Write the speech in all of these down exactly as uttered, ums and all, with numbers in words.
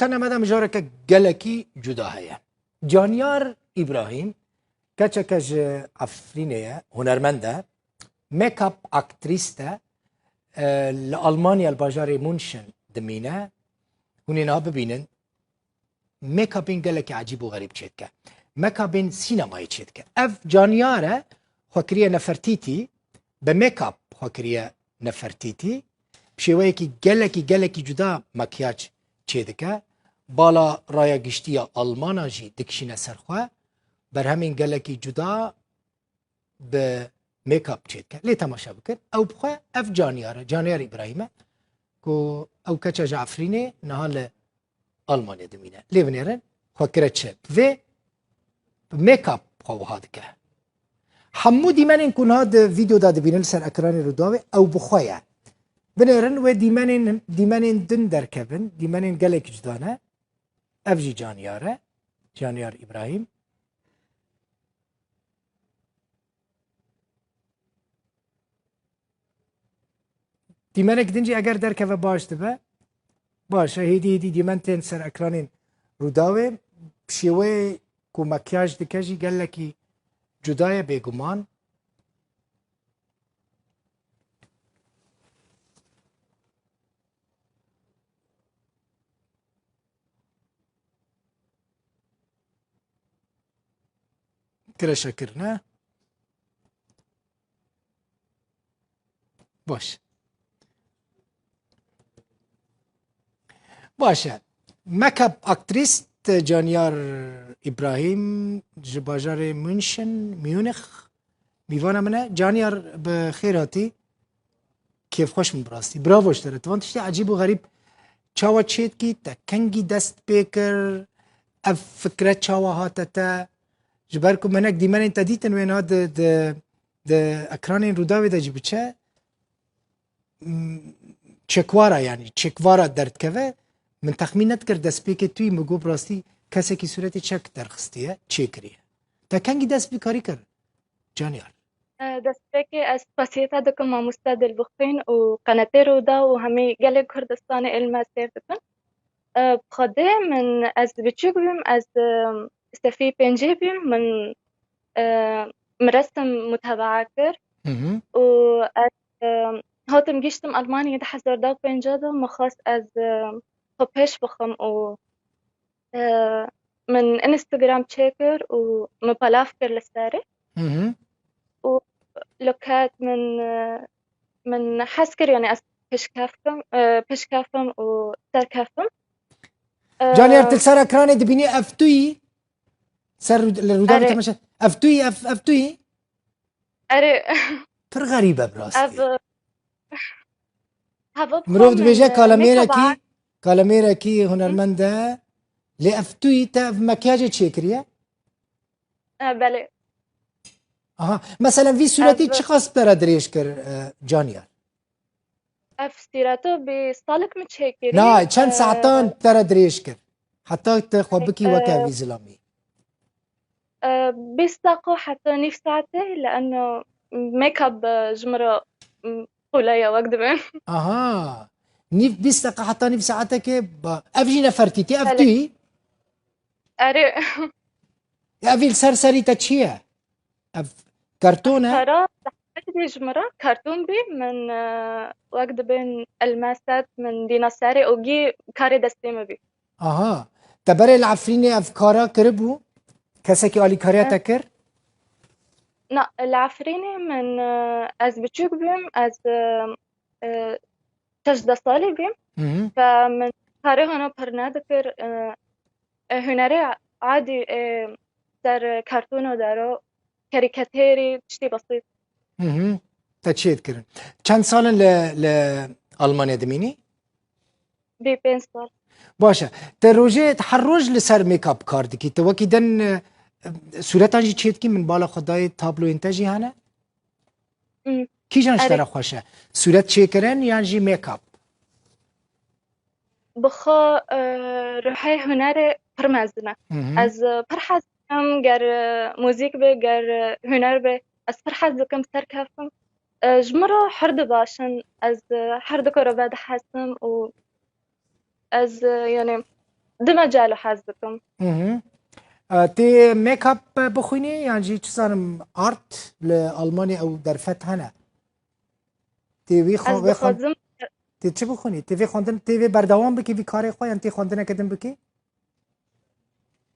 Tenê me de mijareke gelekî cuda heye. Caniyar Îbrahîm, keçeke ji Efrînê ye, hunermend e, make-up aktrîst e, e, li Almanya, li bajarê München dimîne. Hûn ê niha bibînin, make-upên gelekî ecîb û xerîb çêdike. Make-upên sînemayê çêdike. Ev Caniyar e, xwe kiriye Nefertîtî, bi make-up xwe kiriye Nefertîtî. Bi şêweyekî gelekî, gelekî cuda makyaj çêdike. Bala raya giştî ya Almana jî dikişîne ser xwe. Berhemên gelekî cuda bi make-up çêdike. Lê temaşe bikin. Ew bi xwe ev Caniyar e, Caniyar Îbrahîm e, ku ew keça ji Efrînê niha li Almanya dimîne. Lê binêrin, xwe kire çi? Vê bi make-up xwe wiha dike. Hemû dîmenên ku niha di vîdyoda dibînin li ser ekranê Rûdawê, ew bi xwe ye. Binêrin wê dîmenên, dîmenên din derkevin, dîmenên gelek cuda ne. Ev jî Caniyar e. Caniyar Îbrahîm. Dîmenek din jî eger derkeve baş dibe. Baş e, hêdî hêdî dîmen tên ser ekranên Rûdawê. Bi şêweyê ku makyaj dike jî gelekî cuda ye bêguman. Kireçe kirine. Baş. Baş e. Make-up aktrîst Caniyar Îbrahîm ji bajarê München, Munich, mîvana min e. Caniyar, bi xêr hatî. Kêfxweş bûm bi rastî. Bravo ji te re. Tu van tiştê ecîb û xerîb çawa çêdikî, te kengî dest pê kir, ev fikre çawa hate te? Ji ber ku me hinek dîmenên te dîtin wê niha di, di, di ekranên Rûdawê de jî biçe, m, çekvara, yanî çekvara derdikeve, min texmîn nedikir destpêkê tu yî, min got bi rastî kesekî sûretê çek derxistiye, çêkiriye. Te kengî dest bi karî kir? Caniyar. E, destpêkê ez spasiyê te dikim mamoste Dilbixwîn û qenetê Rûdaw û hemî gelê Kurdistanê ê li me sêr dikin. E, bi Xwedê min, ez biçûk bûm, ez, e, sefî pêncê bûm, min, e, min resim mutebaa kir Hı hı. û ez, e, hatim gihiştim Almanyayê di hezar da pêncah de, min xwest ez, e, xwe pêş bixim û e, min Instagram çêkir û min pelav kir li serê. Hı hı. Û li ket min, e, min hez kir, yanî ez pişkefim, e, pişkefim û serkefim. E, Caniyar, tu li ser ekranê dibînî ev tu yî? Ser rû-, li Rûdawê Erê. Temaşe. Ev tu yî, ev, ev tu yî? Erê. Pir xerîb e bi rastî. Ev, heva Mirov dibêje min, kalemêrekî, kalemêrekî hunermend e. Lê ev tu yî, te ev makyajê çêkiriye? E, belê. Aha. Mesela vî sûretî Ev çiqas bi te re dirêj kir, e, Caniyar? Ev sûreto bi salik min çêkirî. Na, çend E, saetan bi te re dirêj kir? Heta te xwe bikî weke E, vî zilamî. E, bîst deqa heta nîv saetê, leeno make-up, e, ji min re, m, qûle ye wek dibin. Aha. Nîv, bîst deqa heta nîv saetekê ba-, ev jî Nefertîtî, ev Belê. Tu yî? Erê. Ev li ser serî te çi ye? Ev karton e? Kara zehmet bî ji min re, karton bî, min, e, wek dibin elmeset, min dîna serê û gî karê destê min bî. Aha. Te berê li Efrînê ev kara kiribû? Kesekî alîkariya te kir? Na, li Efrînê min, e, ez biçûk bûm, ez, e, e, şeş deh salî bûm. Hı hı. Ve min karê hona pir nedikir, e, e, hunerê adî, e, ser kartono dero, karîkaterî, tiştî besît. Hı hı. Te çê dikirin. Çend sal in li, li Almanya dimînî? Bê pênc sal. Baş e. Te rojê, her roj li ser make-up kar dikî? Te wekî din, e, sûretan jî çê dikî? Min bala xwe dayê tabloyên te jî hene? Hmm. Kîjan ji te Erê. re xweş e? Sûret çêkirin yan jî make-up? Bi xwe, e, ruhê hunerê pir mezin e. Hı hı. Ez, e, pir hez dikim ger, e, muzîk be, ger, e, huner be. Ez pir hez dikim serkeftim. E, ji min re her du baş in. Ez, e, her du kare vedihezim û ez, e, yani, di mecalo hez dikim. Mhm. E, tê make-up bixwînî yan jî çi zanim art li Almanya ew derfet hene? Tê wî xwe-, Ez wê xwend-, dixwazim tê çi bixwînî? Tê vê xwendin, tê vê berdewam bikî vî karê xwe yan tê xwendineke din bikî?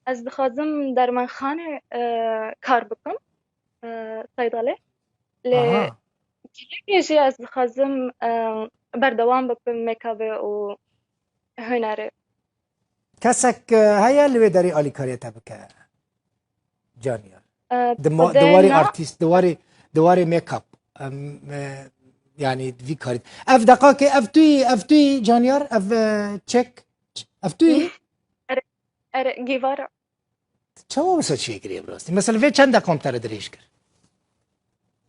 Ez dixwazim dermanxanê, e, kar bikim, e, seydalê. Lê Aha. gelekê jî ez dixwazim, e, berdewam bikim make-upê û hunerê. Kesek, e, heye li wê derê alîkariya te bike? Caniyar. E, Di ma-, xwedê di warê na- artîst, di warê, di warê make-up. Em, e, yanî vî karî. Ev deqakê, ev tu yî, ev tu yî Caniyar, ev, e, çek. Ev tu yî? Erê, erê, gîvara. Çawa wisa çêkiriye bi rastî? Mesela vê çend deqam te re dirêj kir?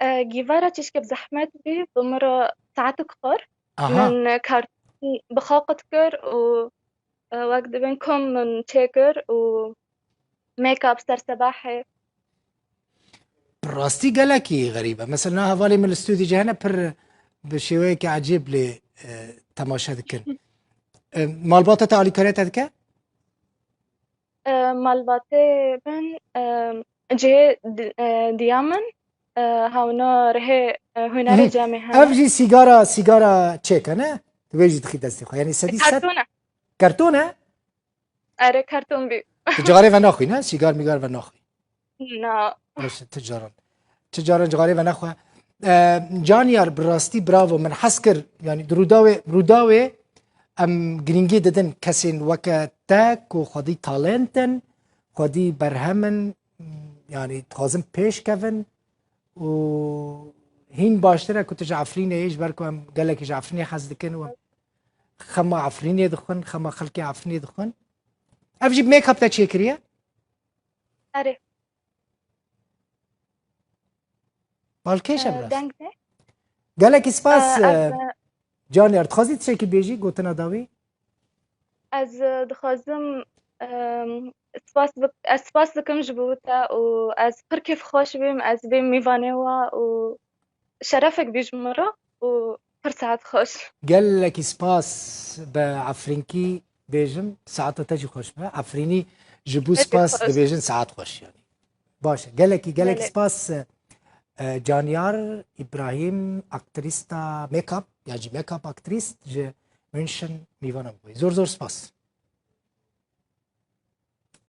E, gîvara çişke bi zehmet bî, bi min re saetek xwar. Aha. Min kartûn bi xwe qut kir û, e, wek dibin kom min çêkir û make-up ser sebahê. Bi rastî gelekî xerîb e. Mesela na hevalê min li stûdî jî hene pir bi şêweyeke ecêb lê, e, temaşe dikin. E, malbata te alîkariya te dike? E, malbatê min, e, cihê di-, e, diya min, e, hawna rihê, e, hunerê Hı. cemê hene. Ev jî sîgara, sîgara çêke ne? Tu vê jî dixî destê xwe. Yanî sedî sed Kartûn e. Kartûn e? Erê, kartûn bî. Tu cigarê ve naxwî ne? Sîgar mîgar ve naxwî. Na. Baş e, tu caran. Tu caran cigarê ve nexwe. E, Caniyar, bi rastî bravo. Min hez kir, yanî di Rûdawê, Rûdawê em girîngî didin kesên weke te ku xwedî talent in, xwedî berhem in, yanî dixwazin pêş kevin û hîn baştir e ku tu ji Efrînê yî, ji ber ku em gelekî ji Efrînê hez dikin û em xema Efrînê dixwin, xema xelkê Efrînê dixwin. Ev jî make-up te çêkiriye? Erê. Balkêş e E, biraz. Deng ne? Gelekî spas, E, ev, e, e, Caniyar. Dixwazî tiştekî bêjî, gotina dawî? Ez, e, dixwazim, e, spas bik-, ez spas dikim ji bo te û ez pir kêfxweş bûm, ez bêm mîvanê we û şerefek bî ji min re û pir saet xweş. Gelekî spas, bi efrînkî bêjim, saeta te jî xweş be. Efrînî ji bo Gelekî spas xweş. dibêjin saet xweş yanî. Baş e. Gelekî, gelekî Gelek. spas, e, Caniyar Îbrahîm, aktrîsta make-up, ya jî make-up aktrîst ji München mîvana bûye. Zor zor spas.